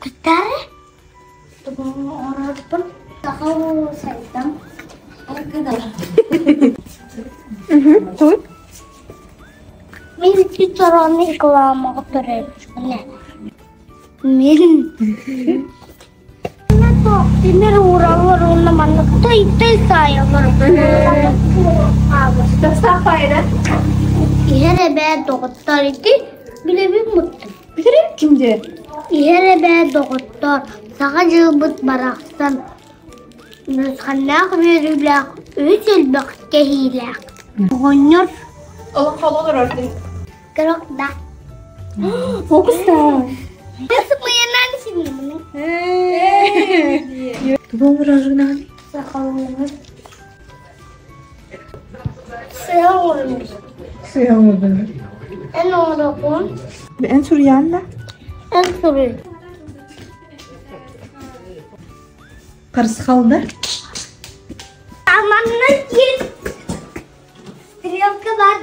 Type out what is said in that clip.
Туттары оҥорорбун саха сайдам. Туй? Мин ити чороонну рекламаҕа төрөөбүппүнэ. Мин Тимир уураллар уонна маннык той-той саайаллар. Иһэр эбээ доҕоттор ити билэбин муттум. Билэрим ким диэн? Иһэр эбээ доҕоттор саҥа дьылбыт барахсан Үөсхэннээх үөрүүлээх үс элбэх кэһиилээх. Оҕонньор Олоҥхолуу олорор дии. Кырак да. Фокуста. Сымыйанан синнемин. Тугу оҥороргунаҕын? Сахалыыбын. Сыа оҥоробун. Сыа оҥордун. Эн оҥорокун. Эн суруйаан да? Эн суруй. Харысхалда? Аманна диэн стрелка бар.